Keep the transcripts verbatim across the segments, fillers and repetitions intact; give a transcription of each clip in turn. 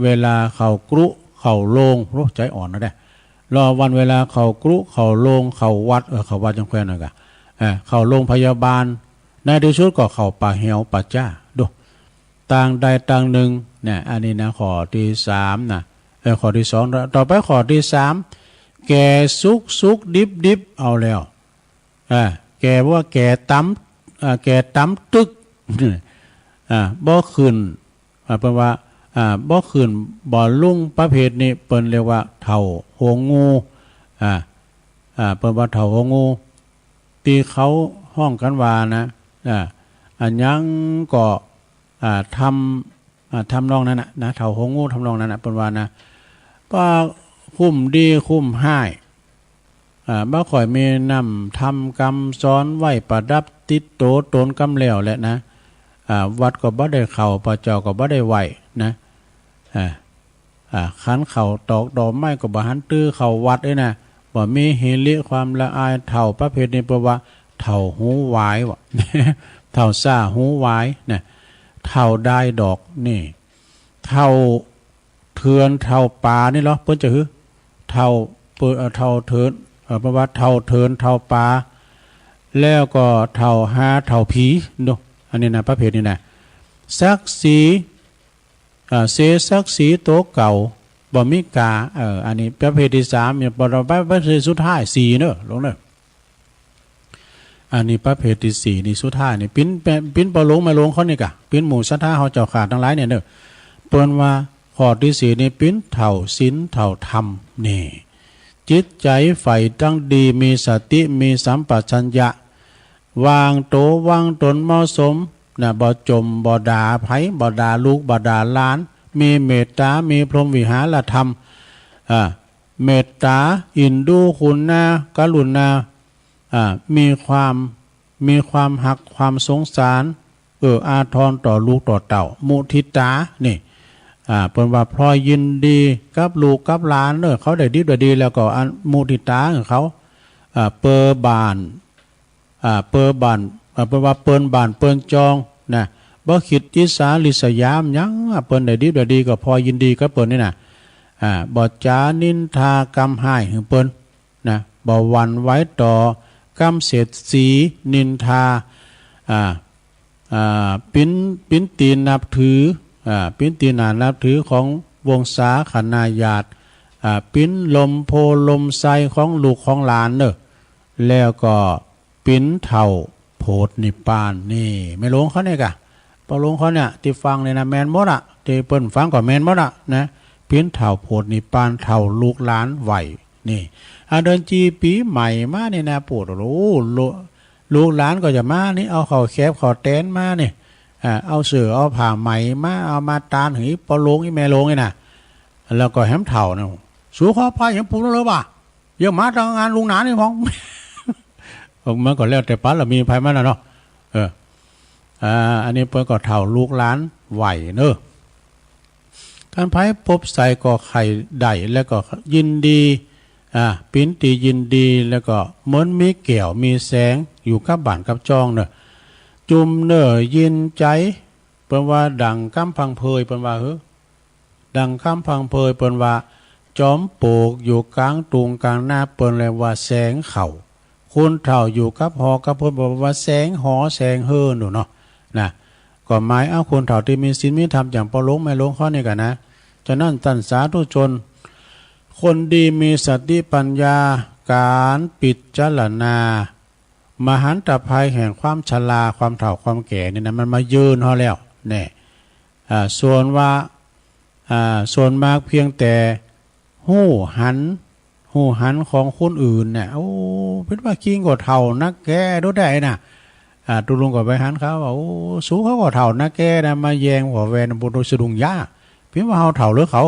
เวลาเข้ากรุเข้าโรง โอ้ ใจอ่อนนะเด้ รอวันเวลาเข้ากรุเข้าโรง เข้าวัด เออ เข้าวัดยังแควนหน่อยกะ เออ เข้าโรงพยาบาล ในที่สุดก็เข้าป่าเหวป่าจ้า ดู ตางใดตางหนึ่ง เนี่ย อันนี้นะ ข้อที่สามนะ เออ ข้อที่สอง ต่อไปข้อที่สาม แก่สุกสุกดิบดิบเอาแล้ว อ่า แก่ว่าแก่ตำ อ่า แก่ตำตึก อ่า บ่ขึ้น อ่า เปิ้นว่า อ่า บ่ขึ้นบ่ลุ่งประเภทนี้ เปิ้นเรียกว่าเฒ่าหัวงู อ่า อ่า เปิ้นว่าเฒ่าหัวงู ตี้เขาฮ้องกันว่านะ อ่า อันหยังก็ อ่า ทำ อ่า ทำนองนั้นน่ะนะ เฒ่าหัวงูทำนองนั้นน่ะ เปิ้นว่านะ ว่าคุ้มดีคุ้มฮ้าย อ่า บ่ค่อยมีน้ำทำกำสอนไว้ประดับติดโตตนกำแล้วแหละนะ อ่า วัดก็บ่ได้เข้า พระเจ้าก็บ่ได้ไหว้นะ อ่า อ่า ขันเข้าตอกดอกไม้ก็บ่หันตื้อเข้าวัดเอ้ยนะ บ่มีหิริความละอาย เฒ่าประเภทนี้เปิ้นว่าเฒ่าหูวายว่ะ เฒ่าซ่าหูวายนะ เฒ่าดายดอกนี่ เฒ่าเถื่อนเฒ่าป่านี่เหรอ เปิ้นจะหือ เฒ่า เปิ้น เอ่อ เฒ่าเถิน เอ่อ เปิ้นว่าเฒ่าเถินเฒ่าป่า แล้วก็เฒ่าฮาเฒ่าผีเนาะ อันนี้นะ ประเภทนี้นะ ศักดิ์ศรี อ่า เสียศักดิ์ศรีโตเก่า บ่มีกา เออ อันนี้ประเภทที่สามเนี่ย บ่ต้องไป ประเภทสุดท้ายสี่เนอะ หลวงเนอะ อันนี้ประเภทที่สี่นี่สุดท้ายนี่ ปิ้น ปิ้นป้อหลวงแม่หลวงเขานี่กะ ปิ้นหมู่ศรัทธาเฮาเจ้าข้าตังหลายเนี่ยเนอะ เปิ้นว่าข้อที่สี่นี่ปิ้นเฒ่าศีลเฒ่าธรรมนี่ จิตใจใฝ่ตั้งดี มีสติ มีสัมปชัญญะ วางโตวางตนเหมาะสมนะ บ่จ่มบ่ด่าไผ บ่ด่าลูกบ่ด่าหลาน มีเมตตา มีพรหมวิหารธรรม อ่า เมตตา อินดูคุณา กรุณา อ่า มีความ มีความฮัก ความสงสาร เอื้ออาทรต่อลูกต่อเต้า มุทิตา นี่ อ่า เปิ้นว่าพลอยยินดีกับลูกกับหลานเนอะ เขาได้ดิบได้ดีแล้วก็อันมุทิตาของเขา อ่า เปอบ้าน อ่า เปิ้นบ้าน อ่า เปิ้นว่าเปิ้นบ้านเปิ้นจองนะ บ่คิดอิจฉาริษยาหยัง อ่า เปิ้นได้ดิบได้ดีก็พอยินดีกับเปิ้นนี่นะ อ่า บ่จ๋านินทากำฮ้ายหื้อเปิ้นนะ บ่หวั่นไหวต่อกำเสียดสีนินทา อ่า อ่า ปิ้น ปิ้นตี้นับถือ อ่า ปิ้นตี้หน้านับถือของวงศาคณาญาติ อ่า ปิ้นลมโพลมไซของลูกของหลานเนอะ แล้วก็ ปิ้นเฒ่าโพธินิพพาน นี่ แม่หลวงเขาเนี่ยกะ ป้อหลวงเขาเนี่ย ตี้ฟังเนี่ยนะ แม่นหมดอะ ตี้เปิ้นฟังก็แม่นหมดอะนะ ปิ้นเฒ่าโพธินิพพาน เฒ่าลูกหลานไหว นี่ อ่ะ เดือนจีปีใหม่มานี่นะ โปรด โอ้โห ลูก ลูกหลานก็จะมานี่ เอาข้าวแคบข้าวแตนมานี่ อ่า เอาเสื้อเอาผ้าใหม่มา เอามาตานหื้อป้อหลวงอีแม่หลวงนี่นะ แล้วก็แหมเฒ่านะ สูขอพายังปลูกแล้วบ่า ยังมาทำงานลุงหนานี่พ้อง มันก็แล้วแต่ปะละมีไผมันน่ะเนาะ เออ อ่า อันนี้เปิ้นก็เฒ่าลูกหลานไหวเนอะ คันไผพบใสก็ใค่ได้ แล้วก็ยินดี อ่า ปิ้นตี้ยินดี แล้วก็เหมือนมีแก้วมีแสงอยู่กับบ้านกับจองเนอะ จุ่มเน่อยินใจ เปิ้นว่าดังกำพังเพย เปิ้นว่า เฮ้อ ดังกำพังเพย เปิ้นว่า จอมปลวกอยู่กลางตุงกลางนา เปิ้นเรียกว่าแสงเขา คนเฒ่าอยู่กับฮอกับเฮิน เปิ้นว่าแสงฮอแสงเฮินอยู่เนาะ นะ ก็หมายเอาคนเฒ่าตี้มีศีลมีธรรมอย่างป้อหลวงแม่หลวงเขานี่กะนะ ฉะนั้นต้านสาธุชน คนดีมีสติปัญญา การพิจารณา มหันตภัยแห่งความชรา ความเฒ่าความแก่นี่นะ มันมาเยือนเฮาแล้ว แน่ อ่า ส่วนว่า อ่า ส่วนมากเพียงแต่ฮู้หัน ฮู้หันของคนอื่นเนี่ย โอ้ เปิ้นว่าคิงก็เฒ่านักแก่ดูได้นะ อ่า ตุลุงก็ไปหันเขาว่า โอ้ สูเขาก็เฒ่านักแก่นะ มาแย่งผัวแวนบุตรสะดุ้งยา เปิ้นว่าเฮาเฒ่าหรือเขา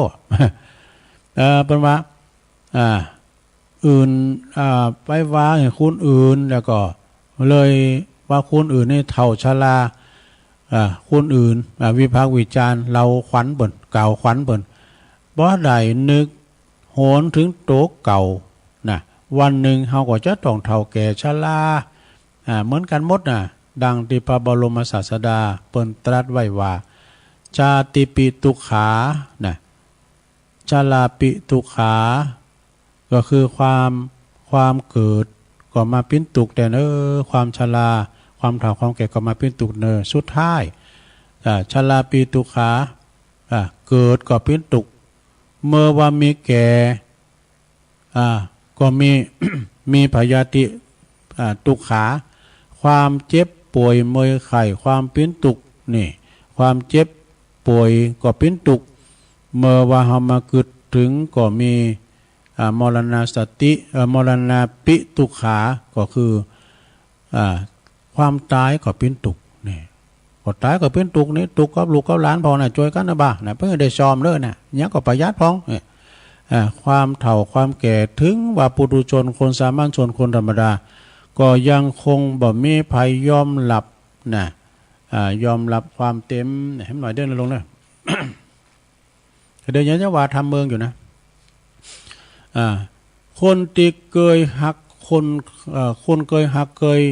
เอ่อ เปิ้นว่า อ่า อื่น อ่า ไปว่าให้คนอื่น แล้วก็เลยว่าคนอื่นนี่เฒ่าชรา อ่า คนอื่น อ่า วิพากษ์วิจารณ์ เล่าขวัญเปิ้น กล่าวขวัญเปิ้น บ่ได้นึกโหนถึงโตเก่านะ วันหนึ่งเฮาก็จะต้องเฒ่าแก่ชรา อ่า เหมือนกันหมดนะ ดังที่พระบรมศาสดาเปิ้นตรัสไว้ว่า ชาติปิตุกขา นะ ชราปิทุกขา ก็คือความ ความเกิดก็มาปิ้นทุกข์แต๊เนอ ความชรา ความเฒ่า ความแก่ก็มาปิ้นทุกข์เนอ สุดท้าย อ่า ชราปิทุกขา อ่า เกิดก็ปิ้นทุกข์ เมื่อว่ามีแก่ อ่า ก็มี มีพยาธิ อ่า ทุกขา ความเจ็บป่วยเมื่อยไข้ ความปิ้นทุกข์นี่ ความเจ็บป่วยก็ปิ้นทุกข์ เมื่อว่าเฮามากึ๊ดถึงก็มี อ่า มรณสติ เอ่อ มรณาปิทุกขา ก็คือ อ่า ความตายก็ปิ้นทุกข์นี่ ก็ตายก็ปิ้นทุกข์นี่ ทุกข์กับลูกกับหลานพองนะ จ้วยกั๋นนะบ่านะ เปิ้นได้ซ่อมเด้อนะ หยังก็ประหยัดพองนี่ อ่า ความเฒ่าความแก่ ถึงว่าปุถุชน คนสามัญชน คนธรรมดา ก็ยังคงบ่มีไผยอมรับนะ อ่า ยอมรับความเต็ม เห็นหน่อยเด้อนะลุงเด้อ เดี๋ยวนี้จะว่าทำเมืองอยู่นะ อ่า คนตี้เกยฮัก คน เอ่อ คนเกยฮัก เกย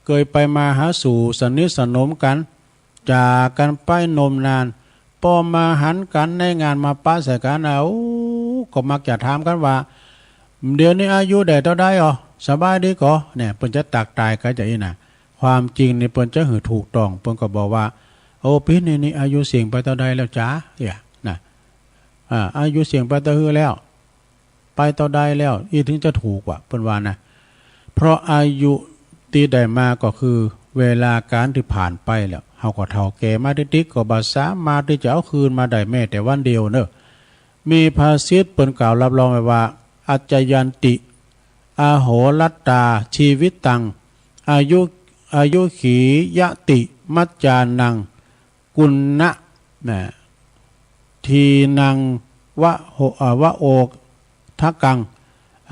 เกยไปมาหาสู่ สนิทสนมกั๋น จากกั๋นไปนมนาน ปอมาหันกั๋นในงาน มาปะใส่กั๋น เอ้า ก็มักจะถามกั๋นว่า เดี๋ยวนี้อายุได้เต้าใดอ๋อ สบายดีก่อ เนี่ย เปิ้นจะตักทายกั๋นจะอี้นะ ความจริงนี่เปิ้นจะหื้อถูกต้อง เปิ้นก็บอกว่า โอ้ ปี๋นี้นี่อายุเสี้ยงไปเต้าใดแล้วจ๊า เอี้ย นะ อ่า อายุเสี้ยงไปเต้าหื้อแล้ว ไปเต้าใดแล้ว อี้ถึงจะถูกว่า เปิ้นว่านะ เพราะอายุตี้ได้มาก็คือเวลาก๋านตี้ผ่านไปแล้ว เฮาก็เฒ่าแก่มาติ๊กๆ ก็บ่สามารถตี้จะเอาคืนมาได้แม้แต่วันเดียวเนอะ มีภาษิตเปิ้นกล่าวรับรองไว้ว่า อัจจยันติ อโหรัตตา ชีวิตัง อายุ อายุขียติ มัจจานัง กุณณะ นะ ทีนัง วะโห อ่า วะโอทะกัง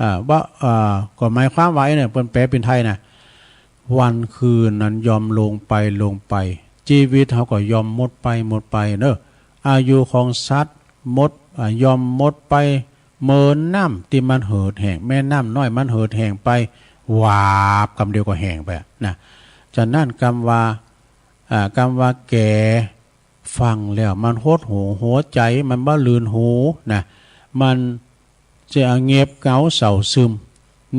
อ่า วะ อ่า ก็หมายความว่าไอ้เนี่ย เปิ้นแปลเป็นไทยนะ วันคืนนั้นย่อมลงไป ลงไป ชีวิตเฮาก็ย่อมหมดไป หมดไปเนอะ อายุของสัตว์หมด อ่า ย่อมหมดไป เหมือนน้ำตี้มันเหือดแห้ง แม่น้ำน้อยมันเหือดแห้งไป วาบ กำเดียวก็แห้งไปอะนะ ฉะนั้นกำว่า อ่า กำว่าแก่ ฟังแล้วมันหดหู่หัวใจ๋ มันบ่ลื่นหูนะ มันจะเงียบเหงาเศร้าซึม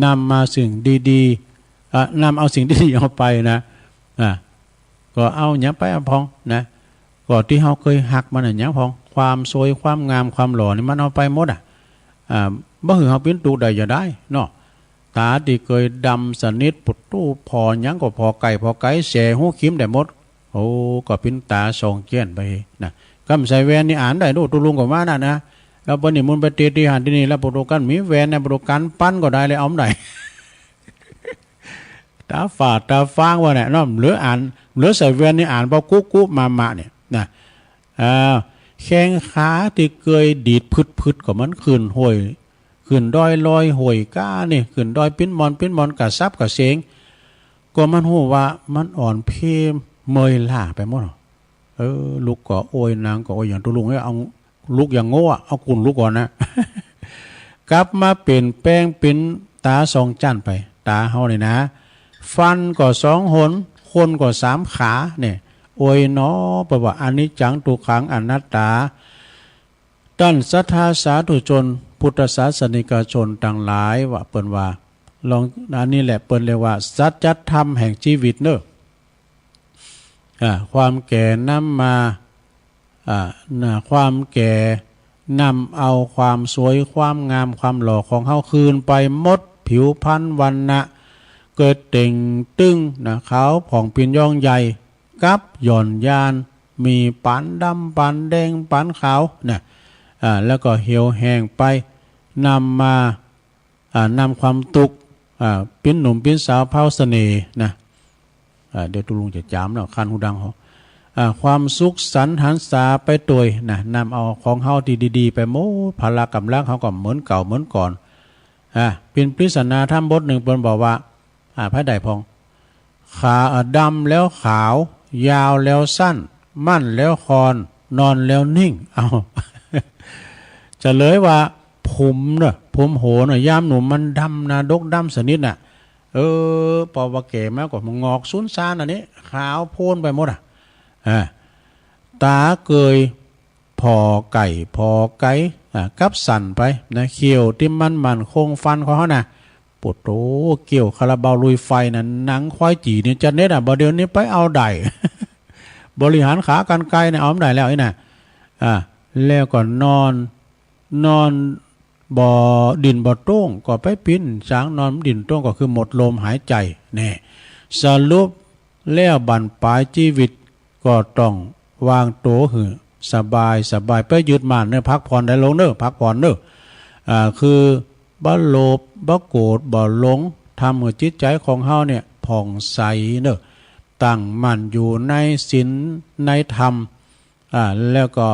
นำมาสิ่งดีๆ อ่ะ นำเอาสิ่งดีๆ ออกไปนะ อ่ะ ก็เอาหยังไปอะพองนะ ก็ตี้เฮาเกยฮักมันอะหยังพอง ความสวย ความงาม ความหล่อนี่มันเอาไปหมดอะ อ่า บ่หื้อเฮาปิ้นตุ๊กข์ได้จะได้เนาะ ต๋าตี้เกยดำสนิท ปุดตู้ผ่อหยังก็ผ่อไก๋ ผ่อไก๋ แสหูคิมได้หมด โอ้ ก็ปิ้นต๋าส่องแจ้งไปนะ กำใส่แว่นนี่อ่านได้ ดู ตุ๊ลุงก็ว่านั่นนะ แล้วปะนิมนต์ไปเตะตี้หั้นตี้นี่ แล้วปุดตู้กั๋นมีแว่นนะ ปุดตู้กั๋นปันก็ได้เลย เอาบ่ได้ ต๋าฝาดต๋าฟางว่าเนี่ยเนาะ เหลืออ่าน เหลือใส่แว่นนี่อ่านเปากุ๊กกุ๊กมามะเนี่ยนะ อ่า แข้งขาตี้เกยดีดพึดๆ ก็มันขึ้นห้วย ขึ้นดอยลอยห้วยก้านี่ ขึ้นดอยปิ้นมอน ปิ้นมอนกระสับกระเสง ก็มันฮู้ว่ามันอ่อนเพลียเมื่อยล้าไปหมด เออ ลุกก็โอย นั่งก็โอย อย่างตุ๊ลุงเนี่ย เอาลุกอย่างโง่อะ เอากุ่นลุกก่อนนะ กลับมาเปลี่ยนแปลงเป็นต๋าสองจั้นไป ต๋าเฮานี่นะ ฟันก็สองหน คนก็สามขาเนี่ย โอยหนอ แปลว่าอนิจจัง ทุกขัง อนัตตา ต้านศรัทธาสาธุชน พุทธศาสนิกชนตังหลายว่า เปิ้นว่า ลอง อันนี้แหละเปิ้นเรียกว่าสัจธรรมแห่งชีวิตเนอะ อ่า ความแก่นำมา อ่า นะ ความแก่นำเอาความสวย ความงาม ความหล่อของเฮาคืนไปหมด ผิวพรรณวรรณะ เกิดเต่งตึงนะ ขาวผ่องปิ่นย่องใหญ่ กับหย่อนยาน มีปานดำ ปานแดง ปานขาวนะ อ่า แล้วก็เหี่ยวแห้งไป นำมา อ่า นำความตุ๊กข์ อ่า ปิ้นหนุ่มปิ้นสาวเผาเสน่ห์นะ อ่า เดี๋ยวตุ๊ลุงจะจ๋ามเนาะ คันหูดังเฮา อ่า ความสุขสันต์หันษาไปตวยนะ นำเอาของเฮาตี้ดีๆ ไปหมด พละกำลังเฮาก็เหมือนเก่าเหมือนก่อน อ่า ปิ้นปริศนาธรรมบทหนึ่งเปิ้นบอกว่า อ่า ไผได้พอง ขา อ่า ดำแล้วขาว ยาวแล้วสั้น มั่นแล้วคลอน นอนแล้วนิ่ง เอา เฉลยว่า ผมเนอะ ผมโหนเนอะ ยามหนุ่มมันดำนะ ดกดำสนิทน่ะ เออ ปอว่าแก่มาก็มันหงอกสูญซานอันนี้ ขาวโพลนไปหมดอะ อ่า ต๋าเกยผ่อไก๋ ผ่อไก๋ อ่า กับสันไปนะ เขี้ยวตี้มันมันโค้งฟันของเขานะ โอ้โห เขี้ยวคาราบาวลุยไฟนะ หนังควายจี๋นี่จะเน็ตอ่ะ บ่เดี๋ยวนี้ไปเอาได้ บริหารขากรรไกรเนี่ยเอาไม่ได้แล้วนี่นะ อ่า แล้วก็นอน นอนบ่ดิ้นบ่โต้งก็ไปปิ้นสาง นอนดิ้นโต้งก็คือหมดลมหายใจ แน่ สรุปแล้วบั้นปลายชีวิตก็ต้องวางตัวหื้อสบายสบาย ไปยึดมั่นเนอะ พักผ่อนได้ลงเนอะ พักผ่อนเนอะ อ่า คือบ่โลภ บ่โกรธ บ่หลง ทำหื้อจิตใจของเฮาเนี่ยผ่องใสเนอะ ตั้งมั่นอยู่ในศีลในธรรม อ่า แล้วก็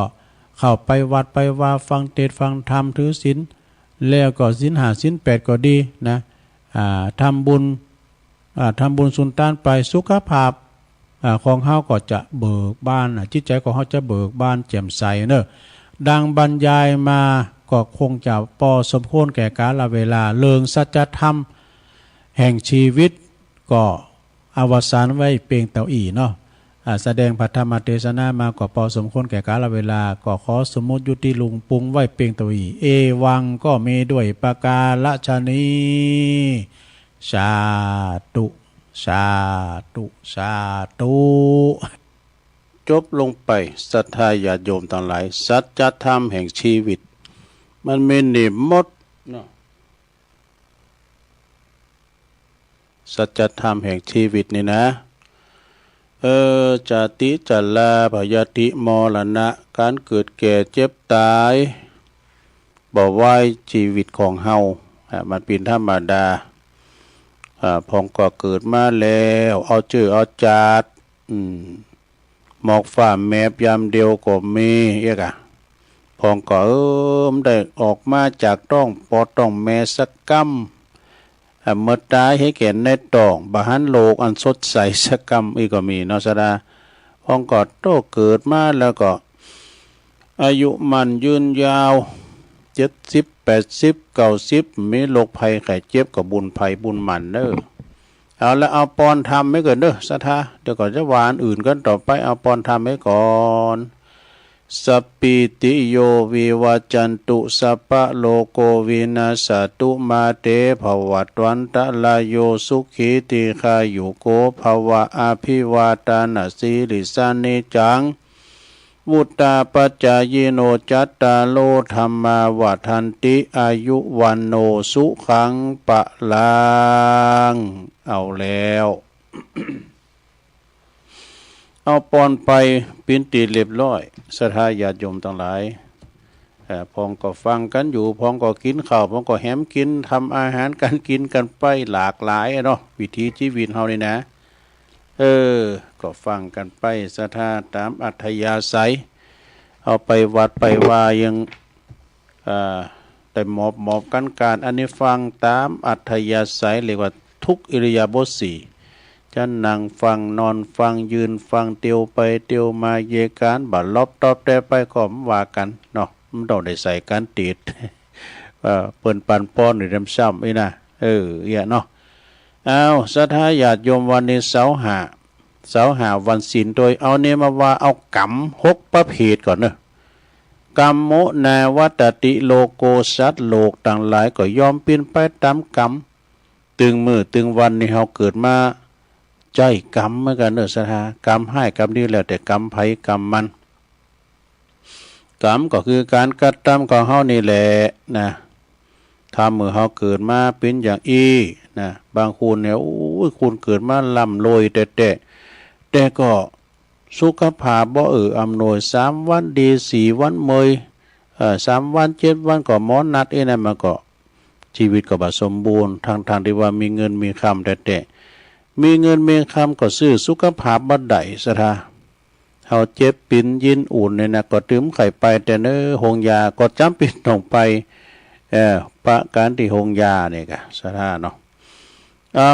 เข้าไปวัดไปวา ฟังเทศน์ฟังธรรม ถือศีล แล้วก็ศีลห้าศีลแปดก็ดีนะ อ่า ทำบุญ อ่า ทำบุญสุนตานไป สุขภาพ อ่า ของเฮาก็จะเบิกบานนะ จิตใจของเฮาจะเบิกบานแจ่มใสเนอะ ดังบรรยายมาก็คงจะพอสมควรแก่กาลเวลา เรื่องสัจธรรมแห่งชีวิตก็อวสานไว้เพียงเต้าอี้เนาะ อ่า แสดงพระธรรมเทศนามาก็พอสมควรแก่กาลเวลา ก็ขอสมมุติยุติลงปรุงไว้เพียงเต้าอี้ เอวังก็มีด้วยประการฉะนี้ สาธุ สาธุ สาธุ จบลงไป ศรัทธาญาติโยมตังหลาย สัจธรรมแห่งชีวิต มันมีนิมิตเนาะ สัจธรรมแห่งชีวิตนี่นะ เออ จาติ ชรา พยาธิ มรณะ ก๋านเกิดแก่เจ็บต๋าย บ่ไหว ชีวิตของเฮา อ่ะ มันเป๋นธรรมดา อ่า พ่องก็เกิดมาแล้ว เอาเจื้อเอาจาด อืม หมอกฟ้าแมบยามเดียวก็มี เอ๊ะกะ พ่องก็ เออ บ่ได้ออกมาจากต๊องปอต๊องแม่สักกำ อ่ะ เมื่อต๋ายเฮาแก่ในต๊อง บ่หันโลกอันสดใสสักกำ อี้ก็มีเนาะ ศรัทธา พ่องก็โตเกิดมาแล้วก็ อายุมั่นยืนยาว เจ็ดสิบ แปดสิบ เก้าสิบ มีโรคภัยไข้เจ็บก็บุญไผบุญมันเด้อ เอาละ เอาปอนธรรมไว้ก่อนเด้อ ศรัทธา เดี๋ยวก็จะว่าอันอื่นกันต่อไป เอาปอนธรรมไว้ก่อน สัพพีติโย วิวัจจันตุ สัพพะโรโค วินัสสะตุ มาเต ภวัตวันตะราโย สุขี ทีฆายุโก ภวะ อะภิวาทานะสีลิสสะ นิจจัง วุฑฒาปะจายิโน จัตตาโร ธัมมา วัฑฒันติ อายุ วัณโณ สุขัง พะลัง เอาแล้ว เอาปอนไปเป๋นตี้เรียบร้อย ศรัทธาญาติโยมตังหลาย เอ่อ พ่องก็ฟังกันอยู่ พ่องก็กินข้าว พ่องก็แหมกิน ทำอาหารการกินกันไปหลากหลายอะเนาะ วิถีชีวิตเฮานี่นะ เออ ก็ฟังกันไป ศรัทธาต๋ามอัธยาศัย เอาไปวัดไปวายัง อ่า ได้มอบมอบกันก๋าน อันนี้ฟังต๋ามอัธยาศัย เรียกว่าทุกอิริยาบถสี่ จะนั่งฟัง นอนฟัง ยืนฟัง เตียวไปเตียวมา เยกาน บ่าลอบตอบแต๊ไปก็บ่ว่ากันเนาะ บ่ต้องได้ใส่ก๋านติด เอ่อ เปิ้นปันปอนอยู่นำซ้ำอี้นะ เออ เอี้ยเนาะ อ้าว ศรัทธาญาติโยม วันนี้เสาร์ห้า เสาร์ห้าวันศีลโดย เอาเนี่ยมาว่าเอากรรมหกประเภทก่อนเนอะ กัมโม นาวัตติ โลโก สัตว์โลกตังหลายก็ย่อมเป๋นไปต๋ามกรรม ตึงมื้อตึงวันนี้เฮาเกิดมาใจ๊กรรมเหมือนกันเนอะ ศรัทธา กรรมฮ้ายกรรมดี แล้วแต่กรรมไผกรรมมัน กรรมก็คือก๋านกระทำของเฮานี่แหละนะ ทำหื้อเฮาเกิดมาเป๋นอย่างอี้นะ บางคนเนี่ย โอ้ย คนเกิดมาร่ำรวยแต๊ๆ แต่ก็สุขภาพบ่เอื้ออำนวย สามวันดี สี่วันเมื่อย เอ่อ สามวัน เจ็ดวันก็หมอนัด เอ๊ะ นั่นมันก็ ชีวิตก็บ่สมบูรณ์ ทั้งๆ ที่ว่ามีเงินมีคำแต๊ๆ มีเงินมีคำก็ซื้อสุขภาพบ่ได้ ศรัทธา เฮาเจ็บเป๋นยินอุ่นเนี่ยนะ ก็ตึงไข้ไปแต่เนอะ โฮงยาก็จำเป๋นต้องไป เอ่อ ประการตี้โฮงยาเนี่ยกะ ศรัทธาเนาะ เอ้า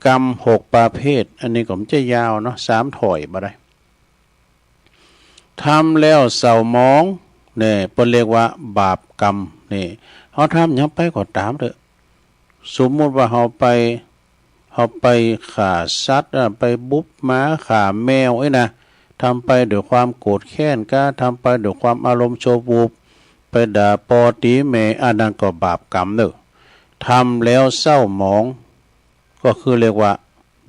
กรรมหกประเภท อันนี้ก็มันจะยาวเนาะ สามถ้อยบ่ได้ ทำแล้วเศร้าหมอง เนี่ย เปิ้นเรียกว่าบาปกรรม นี่ เฮาทำหยังไปก็ต๋ามเถอะ สมมุติว่าเฮาไป เฮาไปฆ่าสัตว์ อ่ะ ไปบุบหมา ฆ่าแมว เอ้ยนะ ทำไปด้วยความโกรธแค้นกา ทำไปด้วยความอารมณ์ชั่ววูบ ไปด่าปอตี๋แม่ อันนั้นก็บาปกรรมเนอะ ทำแล้วเศร้าหมอง ก็คือเรียกว่า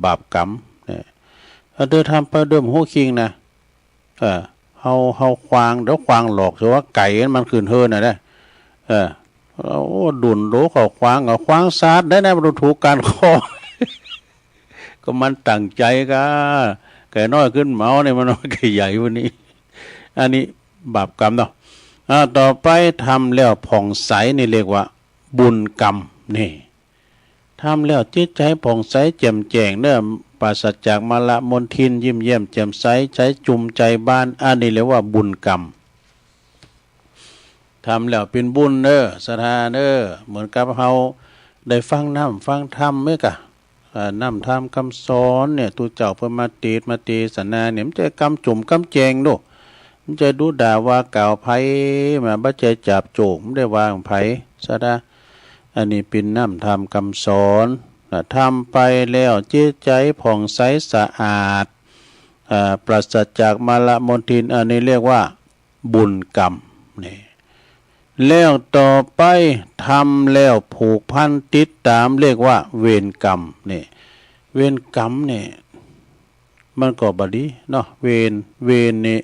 บาปกรรมเนี่ย ถ้าเธอทำไปโดยบ่ฮู้คิงนะ เออ เฮา เฮาขว้าง เดี๋ยวขว้างหลอก ถือว่าไก่มันขึ้นเฮือนน่ะนะ เออ โอ้ ดุ่นโดเข้าขว้าง เอาขว้างสาดได้นะ บ่ถูกก้านคอ ก็มันตั้งใจกา ไก่น้อยขึ้นเมาเนี่ย มันน้อยไก่ใหญ่วันนี้ อันนี้บาปกรรมเนาะ อ่า ต่อไปทำแล้วผ่องใสนี่เรียกว่าบุญกรรม นี่ ทำแล้วจิตใจผ่องใสแจ่มแจ้งเนอะ ปราศจากมาละมลทิน ยิ้มแย้มแจ่มใส ใสจุ่มใจบาน อันนี้เรียกว่าบุญกรรม ทำแล้วเป็นบุญเนอะ ศรัทธาเนอะ เหมือนกับเฮาได้ฟังน้ำฟังธรรมเมื่อกะ อ่า น้ำธรรมคำสอนเนี่ย ตุ๊เจ้าเพิ่นมาเตสน์มาเตสนาเนี่ย มันจะกำจุ่มกำแจงโด มันจะดุด่าว่ากล่าวไผมา บ่ใจ้จาบโจ้ง มันได้ว่าของไผ ศรัทธา อันนี้เป็นน้ำธรรมคำสอนนะ ทำไปแล้วจิตใจผ่องใสสะอาด อ่า ปราศจากมาละมลทิน อันนี้เรียกว่าบุญกรรม นี่ แล้วต่อไปทำแล้วผูกพันติดตามเรียกว่าเวรกรรม นี่ เวรกรรมนี่ มันก็บ่ดีเนาะ เวร เวรนี่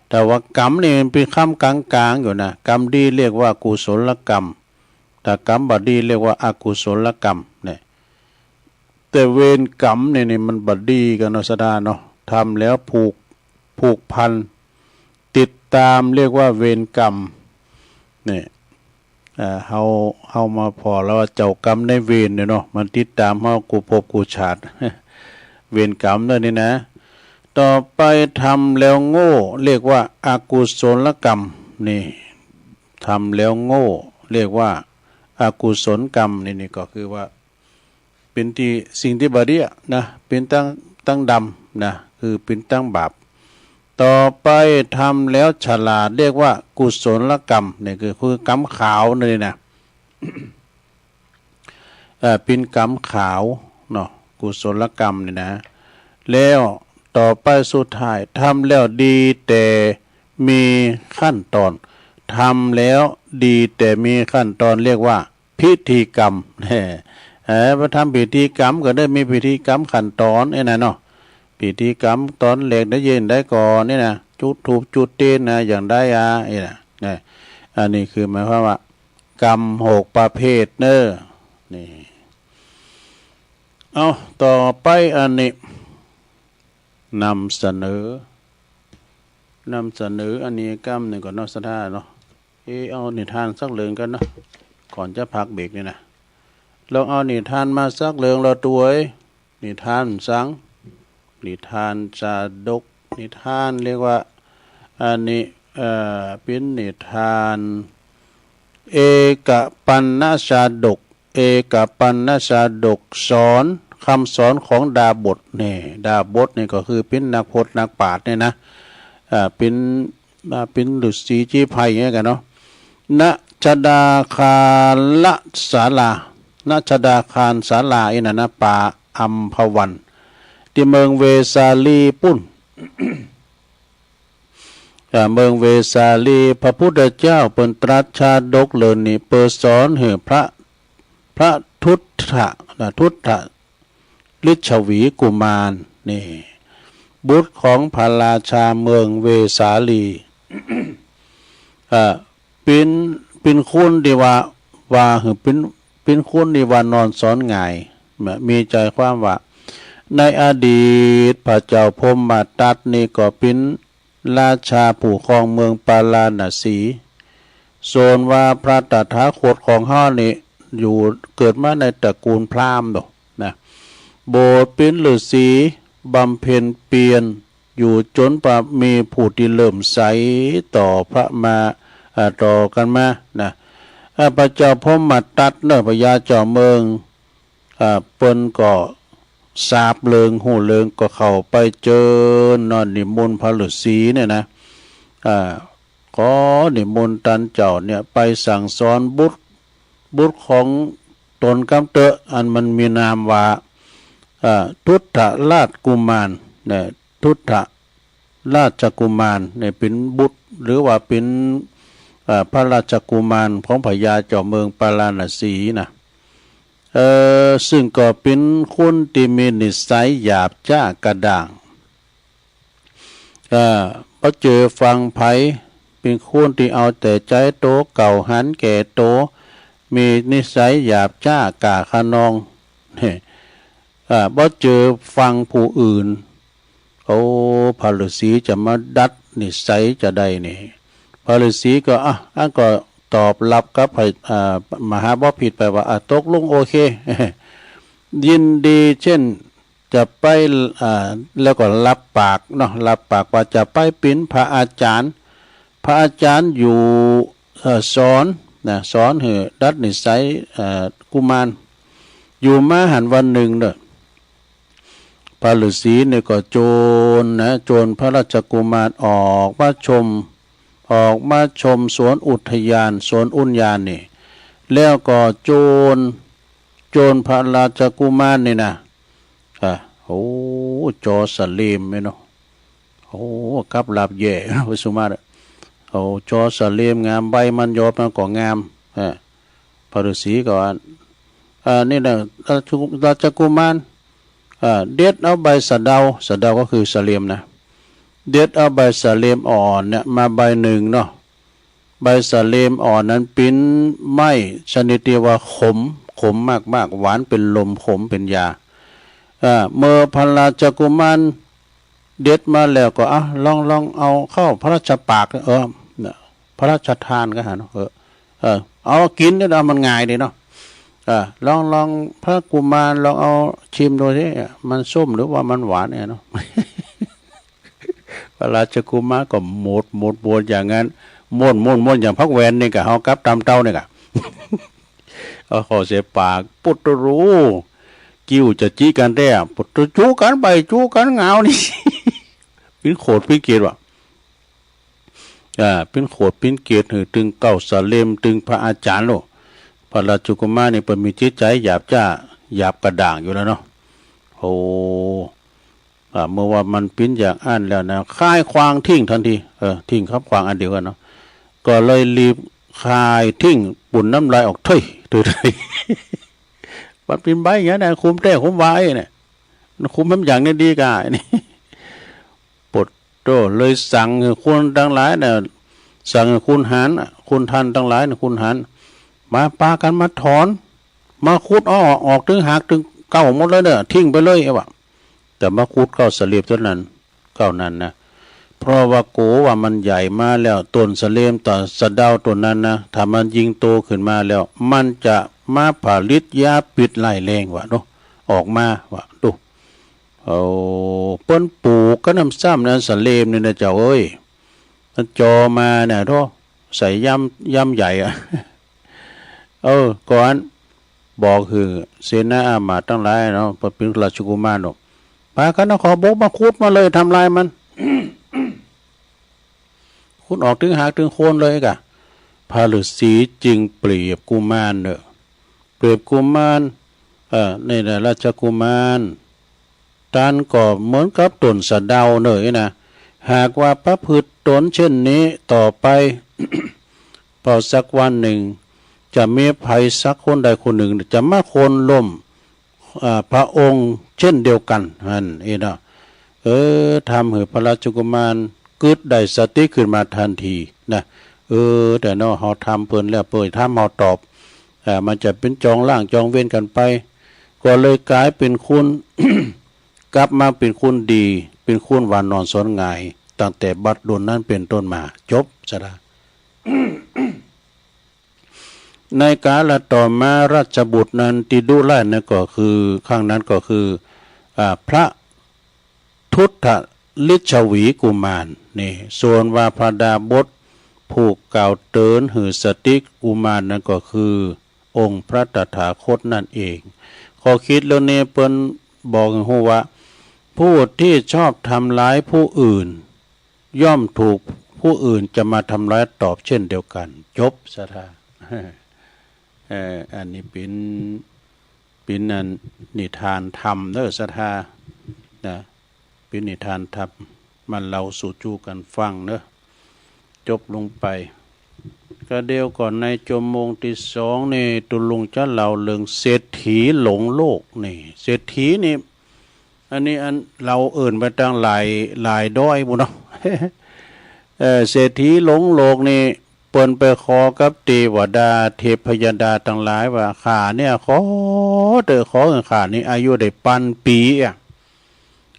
แต่ว่ากรรมนี่มันเป็นคำกลางๆ อยู่นะ กรรมดีเรียกว่ากุศลกรรม แต่กรรมบ่ดีเรียกว่าอกุศลกรรมเนี่ย แต่เวรกรรมเนี่ยนี่มันบ่ดีกันเนาะ ศรัทธาเนาะ ทำแล้วผูก ผูกพัน ติดตามเรียกว่าเวรกรรม เนี่ย เอ่อ เฮา เฮามาผ่อแล้วว่าเจ้ากรรมนายเวรเนี่ยเนาะ มันติดตามเฮากู้ภพกู้ชาติ เวรกรรมเด้อนี่นะ ต่อไปทำแล้วโง่เรียกว่าอกุศลกรรม นี่ ทำแล้วโง่เรียกว่าอกุศลกรรม นี่ นี่ก็คือว่า เป็นตี้ สิ่งตี้บ่ดีอะนะ เป็นตัง ตังดำนะ คือเป็นตังบาป ต่อไปทำแล้วฉลาดเรียกว่ากุศลกรรม นี่คือ คือกรรมขาวนั่นเองนะ เอ่อ เป็นกรรมขาวเนาะ กุศลกรรมนี่นะ แล้วต่อไปสุดท้ายทำแล้วดีแต่มีขั้นตอน ทำแล้วดีแต่มีขั้นตอนเรียกว่า พิธีกรรม แหม เอ่อ พอทำพิธีกรรมก็ได้มีพิธีกรรมขั้นตอนไอ้นั่นเนาะ พิธีกรรมตอนแรกได้ยินได้ก่อนนี่นะ จุดธูปจุดเตียนนะ อย่างใดอ่ะ ไอ้น่ะ นะ อันนี้คือหมายความว่า กรรมหกประเภทเนอะ นี่ เอา ต่อไปอันนี้ นำเสนอ นำเสนออันนี้กรรมหนึ่งก่อนเนาะ ศรัทธาเนาะ เอ เอานิทานสักเรื่องกันเนาะ ก่อนจะพักเบรกนี่นะ ลองเอานิทานมาสักเรื่องละตัวเอ้ย นิทานสัง นิทานชาดก นิทานเรียกว่า อันนี้ เอ่อ เป็นนิทาน เอกปัณณชาดก เอกปัณณชาดกสอน คำสอนของดาบส นี่ ดาบสนี่ก็คือเป็นนักพจน์นักปราชญ์เนี่ยนะ อ่า เป็น อ่า เป็นฤๅษีชี้ไพ่อย่างเงี้ยกันเนาะ ณ ชดาคารศาลา ณ ชดาคารศาลา ไอ้นั่นนะ ป่าอัมพวัน ที่เมืองเวสาลีปุ้น อ่า เมืองเวสาลี พระพุทธเจ้าเปิ้นตรัสชาดกเรื่องนี้ เปิ้นสอนหื้อพระ พระทุตถะ นะ ทุตถะ ลิชวีกุมาร นี่ บุตรของพระราชาเมืองเวสาลี อ่า เป็น เป็นคนที่ว่า ว่าหื้อเป็น เป็นคนที่ว่านอนสอนง่าย มีใจความว่า ในอดีตพระเจ้าพรหมทัตนี่ก็เป็นราชาผู้ครองเมืองปาราณสี ส่วนว่าพระตถาคตของเฮานี่อยู่เกิดมาในตระกูลพราหมณ์ดอกนะ บวชเป็นฤๅษีบำเพ็ญเพียรอยู่จนว่ามีผู้ที่เลื่อมใสต่อพระมา อ่า ต่อกันมานะ อ่า พระเจ้าพรหมทัตเนอะ พญาเจ้าเมือง อ่า เปิ้นก็ทราบเรื่องฮู้เรื่องก็เข้าไปเจิญเนาะ นิมนต์พระฤๅษีเนี่ยนะ อ่า ขอนิมนต์ต้านเจ้าเนี่ยไปสั่งสอนบุตร บุตรของตนกำเต๊อะ อันมันมีนามว่า อ่า ทุตถราชกุมารเนี่ย ทุตถราชกุมารเนี่ยเป็นบุตร หรือว่าเป็น อ่า พระราชกุมารของพญาเจ้าเมืองปาราณสีนะ เอ่อ ซึ่งก็เป็นคนที่มีนิสัยหยาบช้ากระด้าง อ่า บ่เจอฟังใผ เป็นคนที่เอาแต่ใจโต เก่าหันแก่โต มีนิสัยหยาบช้าก้าคะนอง เนี่ย อ่า บ่เจอฟังผู้อื่น โอ้ พระฤาษีจะมาดัดนิสัยจะได้นี่ พระฤาษีก็ อ่ะ อันก็ตอบรับกับพระ อ่า มหาบพิตรไปว่า อ่ะ ตกลงโอเค ยินดีเช่น จะไป อ่า แล้วก็รับปากเนาะ รับปากว่าจะไปเป็นพระอาจารย์ พระอาจารย์อยู่ เอ่อ สอนนะ สอนหื้อดัดนิสัย เอ่อ กุมาร อยู่มาหั้นวันหนึ่งเนาะ พระฤาษีเนี่ยก็โจนนะ โจนพระราชกุมารออกมาชม ออกมาชมสวนอุทยาน สวนอุญญาณนี่ แล้วก็โจน โจนพระราชกุมารนี่นะ อ่ะ โอ้ จอสะเลมไหมเนาะ โอ้ กับหลับแย่ ไปสุมาเด้อ โอ้ จอสะเลมงาม ใบมันยอดมันก็งาม อ่ะ พระฤาษีก็ว่า อ่า นี่นะ ราชกุ- ราชกุมาร อ่า เด็ดเอาใบสะเดา สะเดาก็คือสะเลมนะ เด็ดเอาใบสะเลมอ่อนเนี่ยมาใบหนึ่งเนาะ ใบสะเลมอ่อนนั้นเป็นไม้ชนิดที่ว่าขม ขมมากๆ หวานเป็นลม ขมเป็นยา อ่า เมื่อพระราชกุมารเด็ดมาแล้วก็ อ่ะ ลอง ลองเอาเข้าพระราชปาก เออ พระราชทานก็หาเนาะ เออ เออ เอากินเนี่ยนะ มันง่ายดีเนาะ อ่า ลอง ลอง พระกุมารลองเอาชิมดูสิ มันส้มหรือว่ามันหวานเนี่ยเนาะ พระราชกุมารก็หมด หมด หมดอย่างนั้น ม่วน ม่วน ม่วนอย่างผักแวนนี่กะ เอากับตำเต้านี่กะ เอาเข้าใส่ปาก ปุตตรู กิ้วจะจิกันแต๊ ปุตตรู จูกันไป จูกันงาวนี่ ปิ้นโขดปิ้นเกลียดว่ะ อ่า ปิ้นโขดปิ้นเกลียดหื้อตึงเก๊าสะเลม ตึงพระอาจารย์โลด พระราชกุมารนี่เปิ้นมีจิตใจหยาบช้า หยาบกระด้างอยู่แล้วเนาะ โอ้ อ่า เมื่อว่ามันปิ้นอย่างอั้นแล้วนะ คายขว้างทิ้งทันที เออ ทิ้งครับขว้างอันเดียวกันเนาะ ก็เลยรีบคายทิ้ง ปูนน้ำลายออกเถ้ย เถ้ย เถ้ย มันปิ้นใบอย่างเนี้ยนะ คุมแต๊คุมวาไอ้เนี่ย มันคุมแหมอย่างนี้ดีกา นี่ ปดโต้ เลยสั่งหื้อคนตังหลายเนี่ย สั่งหื้อขุนหารน่ะ ขุนทันตังหลายเนี่ย ขุนหาร มาปากั๋นมาถอน มาขุดเอาออก ออกตึงหากตึงเก๊าหมดเลยเน่อ ทิ้งไปเลย เอ้ยว่ะ แต่มาขุดเก๊าสะเลมต้นนั้น เก๊านั้นนะ เพราะว่าโกว่ามันใหญ่มาแล้ว ต้นสะเลม ต้นสะเดาต้นนั้นนะ ถ้ามันยิ่งโตขึ้นมาแล้ว มันจะมาผลิตยาพิษร้ายแรงว่ะเนาะ ออกมาว่ะ ดู เอา เปิ้นปลูกกั๋นนำซ้ำนั้นสะเลมนี่นะเจ้าเอ้ย มันจอมาเนี่ย โธ่ ใส่ย่ำ ย่ำใหญ่อะ เออ ก่อน บอกหื้อเสนาอามาตย์ตังหลายเนาะ เปิ้นปิ้นราชกุมารเนาะ ปากั๋นเอาขอบบกมาขุดมาเลย ทำลายมัน ขุดออกตึงหากตึงโคนเลยกะ พระฤาษีจึงเปรียบกุมารเน่อ เปรียบกุมาร เอ่อ นี่แหละราชกุมาร ต้านก็เหมือนกับต้นสะเดาเน่อนะ หากว่าประพฤติตนเช่นนี้ต่อไป พอสักวันหนึ่ง จะมีใผสักคนใดคนหนึ่งจะมาโค่นล้ม อ่า พระองค์เช่นเดียวกัน หั้นเองเนาะ เออ ทำหื้อพระราชกุมารกึ๊ดได้สติขึ้นมาทันทีนะ เออ แต่เนาะ เฮาทำเปิ้นแล้ว เปิ้นทำเฮาตอบ อ่า มันจะเป๋นจองล้างจองเวรกั๋นไป ก็เลยกลายเป๋นคน กลับมาเป๋นคนดี เป๋นคนหว่านอ่อนสอนง่าย ตั้งแต่บัดดวงนั้นเป๋นต้นมา จบ สาระ ในกาลต่อมาราชบุตรนั้นตี้ดุร้ายนั้นก็คือ ครั้งนั้นก็คือ อ่า พระทุตลิชวีกุมารนี่ ส่วนว่าพระดาบสผู้กล่าวเตือนหื้อสติกุมารนั้นก็คือ องค์พระตถาคตนั่นเอง ข้อคิดเรื่องนี้เปิ้นบอกหื้อฮู้ว่า ผู้ที่ชอบทำร้ายผู้อื่น ย่อมถูกผู้อื่นจะมาทำร้ายตอบเช่นเดียวกัน จบ ศรัทธา เอ่อ อันนี้เป๋น เป๋นอันนิทานธรรมเน่อ ศรัทธา นะ เป๋นนิทานธรรม มาเล่าสู่จู้กั๋นฟังเน่อ จบลงไป ก็เดี๋ยวก่อนในชั่วโมงที่สองนี่ ตุ๊ลุงจะเล่าเรื่องเศรษฐีหลงโลกนี่ เศรษฐีนี่ อันนี้อันเราเอิ้นไปตางหลายหลายด้อยบุเนาะ เอ่อ เศรษฐีหลงโลกนี่ เปิ้นไปขอกับเตวดาเทพยดาตังหลายว่า ข้าเนี่ยขอเต๊อะ ขอหื้อข้านี่อายุได้ปันปีอะ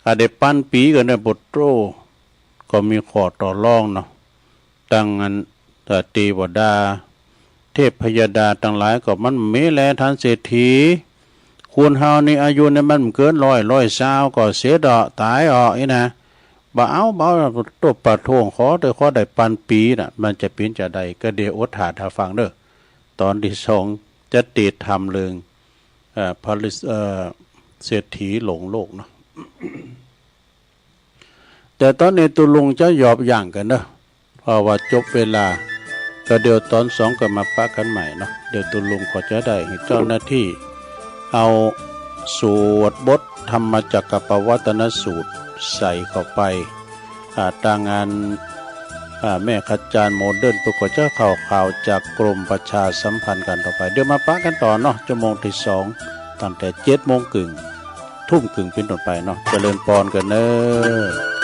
ข้าได้ปันปีก็ได้ ปะโธ่ ก็มีข้อต่อรองเนาะ ตังอัน เอ่อ เตวดา เทพยดาตังหลายก็มันมีแล ท่านเศรษฐี คนเฮานี่อายุนี่มันบ่เกินร้อย ร้อยซาวก็เสร็จออก ต๋ายออกอี้นะ บ่เอา บ่เอา โต้ ปะโธ่ ขอเต๊อะ ขอได้ปันปีน่ะ มันจะเป๋นจาใด ก็เดี๋ยวอดต๋าฟังเด้อ ตอนที่สอง จะเตรียมทำเรื่อง เอ่อ พระฤาษี เอ่อ เศรษฐีหลงโลกเนาะ แต่ตอนนี้ตุ๊ลุงจะหยอบย่างก่อนเนาะ เพราะว่าจบเวลา ก็เดี๋ยวตอนสองก็มาปะกันใหม่เนาะ เดี๋ยวตุ๊ลุงก็จะได้ให้เจ้าหน้าที่เอาสวดบทธรรมจักรกัปปวัตนสูตรใส่เข้าไป อ่า ตางอัน อ่า แม่ขจารย์โมเดิร์น เปิ้นก็จะเข้าข่าวจากกรมประชาสัมพันธ์กันต่อไป เดี๋ยวมาปะกันต่อเนาะ ชั่วโมงที่สอง ตั้งแต่เจ็ดโมงครึ่ง ทุ่มครึ่งเป๋นต้นไปเนาะ เจริญปอนกันเน้อ